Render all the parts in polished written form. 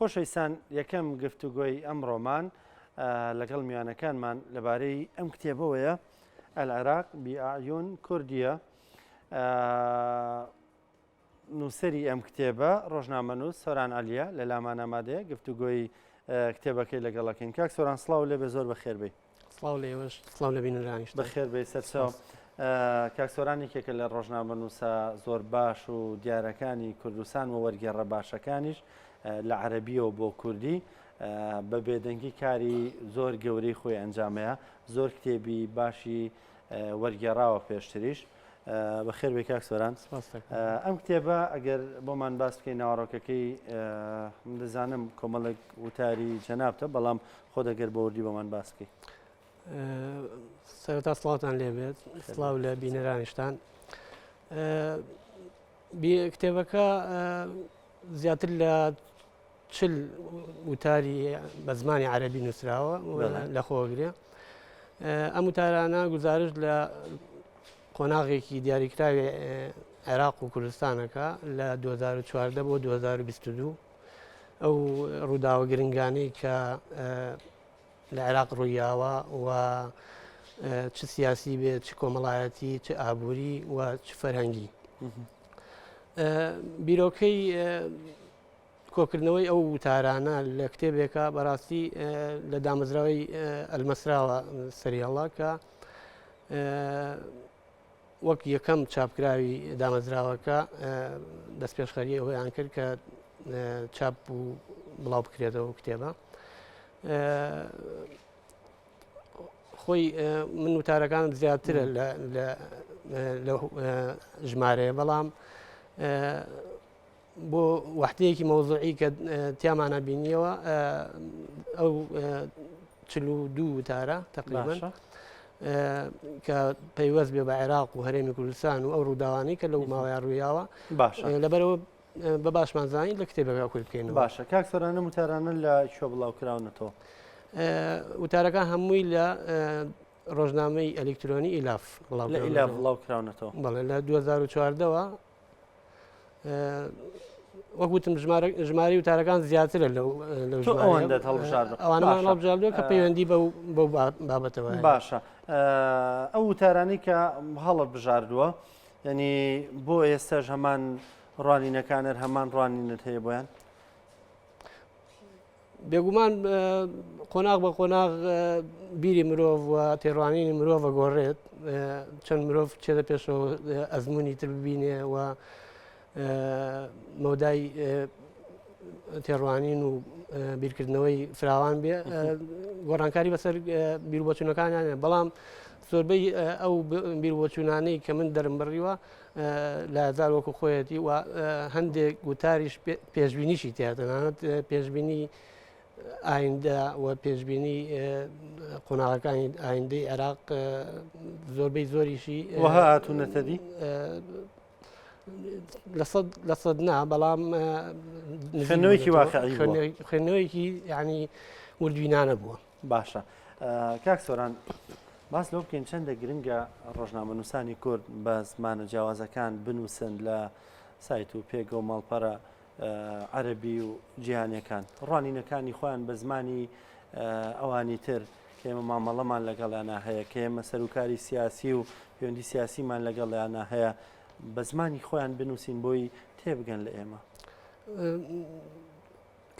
خۆشەویستان یەکەم گفتوگۆی ئەمڕۆمان لەگەڵ میوانەکانمان لەبارەی ئەم کتێبەوەیە العراق بأعين كردية نووسەری ئەم کتێبە ڕۆژنامەنووس سۆران عەلیە لە لامان ئامادەیە گفتوگۆی کتێبەکەی لەگەڵەکەین کاک سۆران سڵاو لێبێ زۆر بەخێر بێی. سڵاو لە ئێوەش سڵاو لە بینەرانیشتان. بەخێر بێی سەرچاو. کاک سۆران یەکێکە لە ڕۆژنامەنووسە زۆر باش و دیارەکانی کوردستان و وەرگێڕە باشەکانیش لە عەرەبیەوە بۆ کوردی بە بێدەنگی کاری زۆر گەورەی خۆی ئەنجامەیە زۆر کتێبی باشی وەرگێڕاوە پێشتریش. بەخێر بێ کاک سۆران ئەم کتێبە ئەگەر بۆمان باس بکەین ناوەڕۆکەکەی من دەزانم کۆمەڵێک وتاری جەنابتە بەڵام خۆ دەگەر بە وردی بۆمان باس بکەیت سەرەتا سڵاوتان لێبێت سڵاو لە بینەرانیشتان کتێبەکە زیاتر لە 40 وتاری بە زمانی عەربی نووسراوە لە خۆگرێ ئەم وتارانە گزارش لە قۆناغێکی دیاریکراوی عێراق و کوردستانەکە لە 2014 بۆ 2022 ئەو ڕووداوە گرنگانەی کە لە عێراق ڕوویاوە و چ سیاسی بێت چ کۆمەڵایەتی چ ئابووری و چ فەرهەنگی بیرۆکەی کۆکردنەوەی ئەو وتارانە لە کتێبێکە بەڕاستی لە دامەزراوەی ئەلمەسراوە سەریهەڵا کە وەک یەکەم چاپکراوی دامەزراوەکە دەستپێشخەری ئەوەیان کرد کە چاپ و بڵاو بکرێتەوە کتێبە خۆی من وتارەکانم زیاترە لە ژمارەیە بەڵام بۆ وەحدەیەکی مەوزوعی کە تیامانە بینیەوە ئەو 42 وتارە تقریبا کە پەیوەست بێ بە عێراق و هەرێمی کوردستان و ئەو ڕووداوانی کە لەو ماوەیە ڕوویاوە باشە لەبەرەوە بە باشمان زانین لە کتێبەکە کورت بکەین باشە کاک سۆرانە وتارانە لە کوێ بڵاو کراونەتەوە وتارەکان هەمووی لە ڕۆژنامەی ئەلیکترۆنی ئیلاف بڵاو کراونەتەوە بەڵێ لە 2014ەوە وەک وتم ژمارەی وتارەکان زیاترە لەو ئەوەندەت هەڵبژاردووە ئەوانەمان هەڵبژاردووە کە پەیوەندی بەو بابەتەوە باشە ئەو وتارانەی کە هەڵت بژاردووە یعنی بۆ ئێستاش هەمان ڕوانینەکانەر هەمان ڕوانینت هەیە بۆیان بێگومان قۆناغ بە قۆناغ بیری مرۆڤ و تێڕوانینی مرۆڤ گۆڕێت چەند مرۆڤ چێتە پێشەوە ئەزمموی تر ببینێ و مەودای تێڕوانین و بیرکردنەوەی فراوان بێ گۆڕانکاری بەسەر بیربۆچوونەکانیان بەڵام زۆربەی ئەو بیربۆچوونانەی کە من دەرم بڕیوە لایەزار وەکو خۆیەتی و هەندێک گوتاریش پێشبینیشی تیا تەنانەت پێشبینی ئایندە و پێشبینی قۆناغەکانی ئایندەی عێراق زۆربەی زۆریشی وەها هاتوونەتەدی لە سەد نا بەڵام خوێندنەوەیەکی واقعی خوێندنەوەیەکی ینی وردبینانە بووە باشە کاک سۆران باس لەوە بکەین چەندە گرنگە ڕۆژنامەنووسانی کورد بە زمانە جیاوازەکان بنووسن لە سایت و پێگە و ماڵپەرە عەربی و جیهانیەکان ڕوانینەکانی خۆیان بە زمانی ئەوانی تر کە ئێمە مامەڵەمان لەگەڵیانە هەیە کە ئێمە سەرکاری سیاسی و پەیوەندی سیاسیمان لەگەڵیانە هەیە بە زمانی خۆیان بنووسین بۆی تێبگەن لە ئێمە.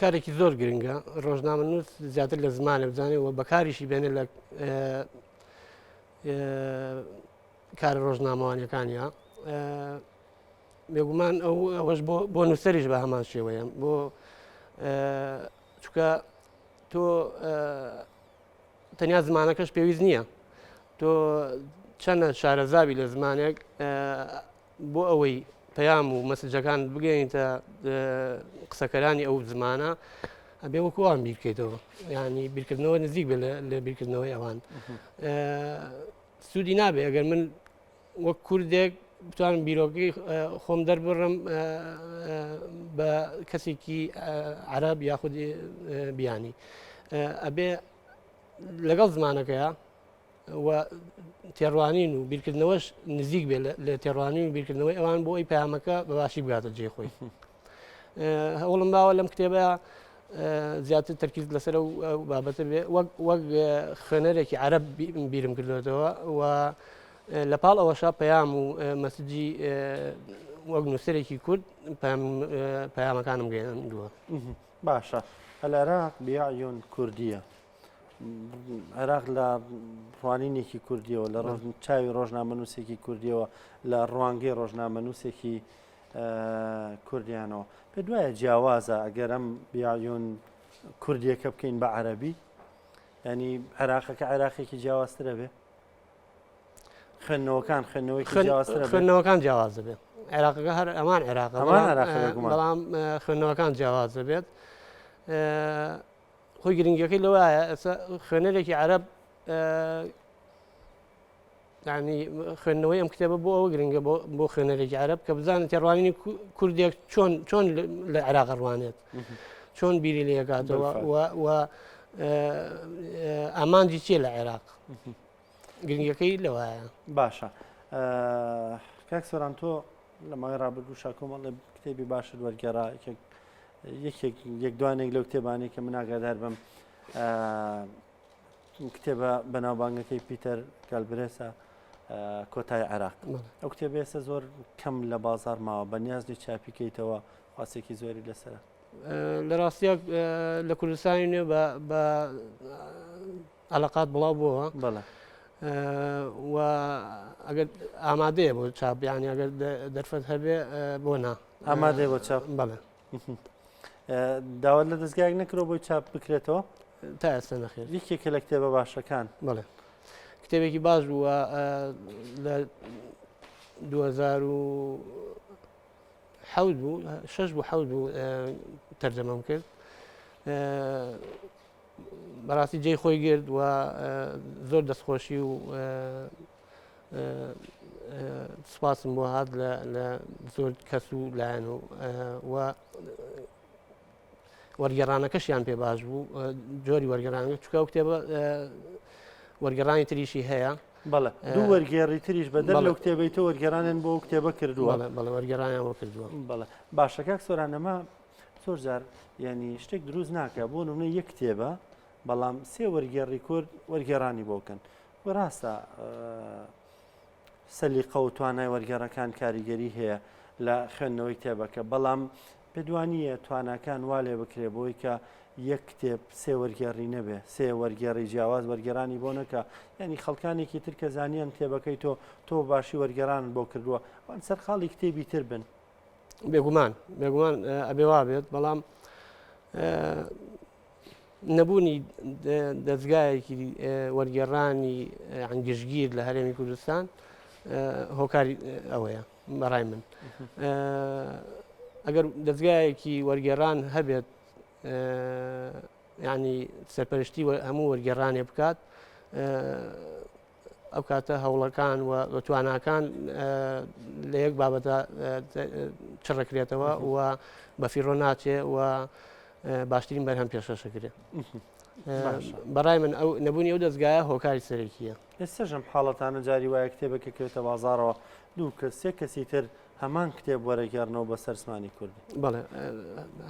کارێکی زۆر گرنگە ڕۆژنامەنووس زیاتر لە زمانە بزانێت و بەکاریشی بێنێ لە کارە ڕۆژنامەوانیەکانیا بێگومان ئەو ئەوەش بۆ بۆ نووسەریش بە هەمان شێوەیە بۆ چکە تۆ تەنیا زمانەکەش پێویست نییە تۆ چەنە شارەزابی لە زمانێک بۆ ئەوەی پەیام و مەسجەکان بگەینتە قسەکەرانی ئەو زمانە ئەبێ وەکو ئەوان بیرکەیتەوە ینی بیرکردنەوە نزیک بێ لە بیرکردنەوەی ئەوان سوودی نابێ ئەگەر من وەک کوردێک بتوانم بیرۆکەی خۆم دەربڕم بە کەسێکی عرب یاخود بیانی ئەبێ لەگەڵ زمانەکەیە و تێڕوانین و بیرکردنەوەش نزیک بێ لە تێڕوانین و بیرکردنەوەی ئەوان بۆ ئەوی پەیامەکە بە باشی بگاتە جێ خۆی هەوڵم باوە لەم کتێبە. زیاتر تەرکیز لەسەر ئەو بابەتە بێ وەک وەک خوێنەرێکی عەرەب بیرم کردوێتەوە و لە پاڵ ئەوەشا پەیام و مەسجی وەک نووسەرێکی کورد پەیامەکانم گەیاندووە. باشە العراق بعیون کوردیە عێراق لە ڕوانینێکی کوردیەوە لە چاوی ڕۆژنامەنووسێکی کوردیەوە لە ڕوانگەی ڕۆژنامەنووسێکی کوردیانەوە پێ دوایە جیاوازە ئەگەر ئەم بیایون کوردیەکە بکەین بە عەربی ینی عێراقەکە عێراقێکی جیاوازترە بێ خوێندنەوەکان خوێندنەوەی جیاوازترە خوێندنەوەکان جیاواز دەبێت عێراقەکە هەر ئەمان عێراق بەڵام خوێندنەوەکان جیاواز دەبێت خۆی گرنگەکەی لەوایە ئێستا خوێنەرێکی عەرەب ینی خوێندنەوەی ئەم کتێبە بۆ ئەوە گرنگە بۆ خوێنەرێکی عەرەب کە بزانێت تێڕوانینی کوردێک چۆن چۆن لە عێراق ڕوانێت چۆن بیری لێکاتەوە و ئامانجی چیە لە عێراق گرنگەکەی لەوایە. باشە کاک سۆران تۆ لە ماوەی ڕابردووشا کۆمەڵێ کتێبی باشت وەرگێڕا یەکێک یەکێک یەک دوانێک لەو کتێبانەی کە من ئاگادار بم کتێبە بەناوبانگەکەی پیتەر گالبرێسە کۆتای عێراق ئەو کتێبە ئێستا زۆر کەم لە بازار ماوە بە نیازنی چاپیکەیتەوە خواسێکی زۆری لەسرە لە ڕاستیە لە کوردستانی نوێ بە عەلەقات بڵاو بووەوە بەڵێ و ئەگەر ئامادەیە بۆ چاپ یانی ئەگەر دەرفەت هەبێ بۆ نا ئامادەیە بۆ چاپ بەڵێ داوات لە دەستگایەک نەکرۆ بۆی چاپ بکرێتەوە تا ئێستا نەخێر یەکێکە لە کتێبە باشەکان بەڵێ کتێبێکی باش بووە لە 2000 حەوت بوو شەش بوو حەوت بوو تەرجەمەم کرد بەڕاستی جێی خۆی گرت و زۆر دەستخۆشی و سوپاسم بۆ هات لە زۆر کەس و لایەن و و وەرگێڕانەکەشیان پێ باش بوو جۆری وەرگێڕانەکە چکە و کتێبە وەرگێڕانی تریشی هەیە بەڵێ دوو وەرگێڕی تریش بە دەر لەو کتێبەی تۆ وەرگێڕانیان بۆ ئەو کتێبە کردووە بەڵێ وەرگێڕانیان بۆ کردووە بەڵێ باشە کاک سۆران ئەمە زۆر جار یعنی شتێک دروست ناکە بۆ نمونە یەک کتێبە بەڵام سێ وەرگێڕی کورد وەرگێڕانی بۆ بکەن ڕاستە سەلیقە و توانای وەرگێڕەکان کاریگەری هەیە لە خوێندنەوەی کتێبەکە بەڵام پێدوانییە تواناکان وا لێ بکرێ بۆی کە یەک کتێب سێ وەرگێڕی نەبێ سێ وەرگێڕی جیاواز وەرگێرانی بۆ نەکە یعنی خەڵکانێکی تر کە زانیان کتێبەکەی تۆ تۆ باشی وەرگێرانت بۆ کردووە وان سەرقاڵی کتێبی تر بن. بێگومان بێگومان ئەبێ وا بێت بەڵام نەبوونی دەستگایەکی وەرگێڕانی گشتگیر لە هەرێمی کوردستان هۆکاری ئەوەیە بەڕای من ئەگەر دەستگایەکی وەرگێڕان هەبێت ینی سەرپەرشتی هەموو وەرگێڕانێ بکات ئەو کاتە هەوڵەکان و تواناکان لە یەک بابەتە چڕەکرێتەوە و بەفیڕۆ ناچێ و باشترین بەرهەم پێشکەشەکرێت بەڕای من ئەو نەبوونی ئەو دەستگایە هۆکاری سەرەکیە ئێستاش ئەم حاڵەتانە جاری وایە کتێبێک کەوێتە بازاڕەوە دوو کەس سێ کەسی تر هەمان کتێب وەرەگێڕنەوە بە سەر زمانی کوردی. بەڵێ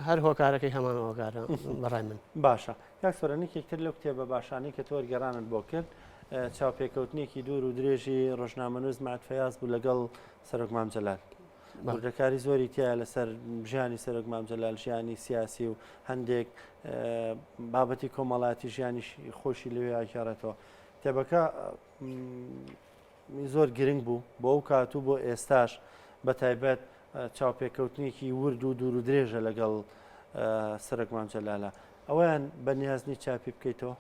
هەر هۆکارەکەی هەمان هۆکارە بەڕای من. باشە کاک سۆران یەکێک تر لەو کتێبە باشانەی کە تۆ وەرگێڕانت بۆ کرد چاوپێکەوتنێکی دوور و درێژی ڕۆژنامەنووس مەعد فەیاز بوو لەگەڵ سەرۆک مام جەلال. وردەکاری زۆری تایە لەسەر ژیانی سەرۆک مام جەلال ژیانی سیاسی و هەندێک بابەتی کۆمەڵاتی ژیانی خۆشی لەوێ ئاگێڕێتەوە کتێبەکە زۆر گرنگ بوو بۆ ئەو کات و بۆ ئێستاش بە تایبەت چاوپێکەوتنێکی ورد و دوور و درێژە لەگەڵ سەرۆک مام جەلالە ئەویان بە نیازنی چاپی بکەیتەوە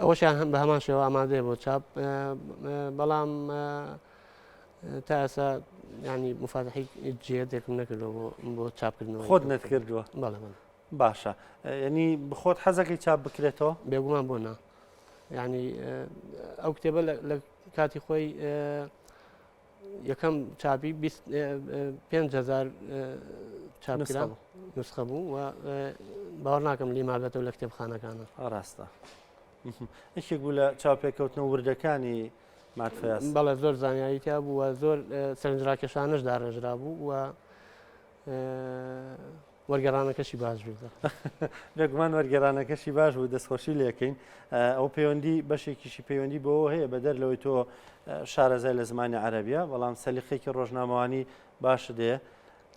ئەوەشیان هەم بە هەمان شێوە ئامادەیە بۆ چاپ بەڵام تا ئێستا ینی مفاتحی جێتێکم نەکردەوە بۆ بۆ چاپکردنەوە خۆت نەتکردووە بەڵێ بەڵێ باشە ینی بخۆت حەزەکەی چاپ بکرێتەوە بێگومان بۆ نا ینی ئەو کتێبە لە کاتی خۆی یەکەم چاپی 5000 چاپکرا نسخە بوو و باوەڕ ناکەم لی مابێتەوە لە کتێبخانەکانە ڕاستە یەکێک بوو لە چاوپێکەوتنە وردەکانی ماتفیاس بەڵێ زۆر زانیاری تیا بوو و زۆر سەرنجڕاکێشانش داڕێژرا بوو و. وەرگەڕانەکەشی باش بوو. بێگومان وەرگێڕانەکەشی باش بوو دەستخۆشی لێکەین ئەو پەیوەندی بەشێکیشی پەیوەندی بەوە هەیە بەدەر لەوەی تۆ شارەزای لە زمانی عەرەبیە بەڵام سەلیقێکی ڕۆژنامەوانی باشت هەیە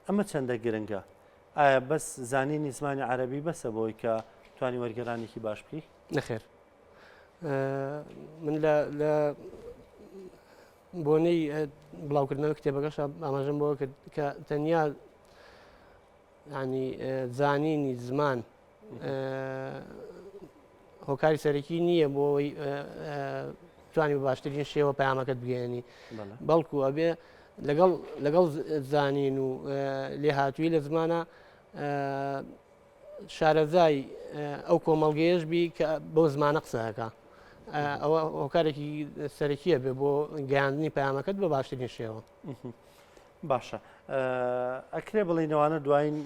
ئەمە چەندە گرنگە ئایا بەس زانینی زمانی عەرەبی بەسە بۆی کە توانی وەرگێڕانێکی باش بکەی؟ نەخێر من لە بۆنەی بڵاوکردنەوەی کتێبەکەش ئاماژەم بۆ کرد کە تەنیا ینی زانینی زمان هۆکاری سەرەکی نییە بۆ ئەوەی توانی بە باشترین شێوە پەیامەکەت بگەێنی بەڵکو ئەبێ لەگەڵ لەگەڵ زانین و لێهاتووی لە زمانە شارەزای ئەو کۆمەڵگەیەش بی کە بەو زمانە قسە ئەکا ئەوە هۆکارێکی سەرەکیە بێ بۆ گەیاندنی پەیامەکەت بە باشترین شێوە. باشە ئەکرێ بڵینەوانە دوایین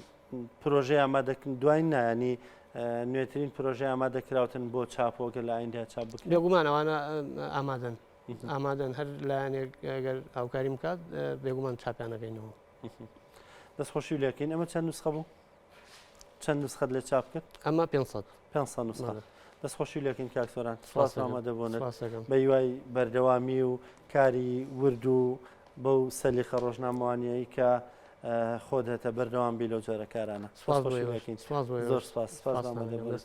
پرۆژەی ئامادەکردن دوایین نایانی نوێترین پرۆژەی ئامادەکراوتن بۆ چاپۆگە لە ئایندا چاپ بکرێت بێگومان ئەوانە ئامادەن ئامادەن هەر لایەنێک گەر هاوکاریم بکات بێگومان چاپیانەکەینەوە. دەستخۆشی لەکەین ئەمە چەند نوسخە بوو؟ چەند نوسخەت لێ چاپ کرد؟ ئەمە 500 500 نوسخە. دەست خۆشی لەکەین کاک سۆران سپاس ئامادەبوونت بە هیوای بەردەوامی و کاری ورد و بەو سەلیقە ڕۆژنامەوانیایی کە خۆت هەتە بەردەوام بی لەو جۆرە کارانە. سپاس خۆشی لەکەین. زۆر سپاس. سپاس ئامادەبوونت.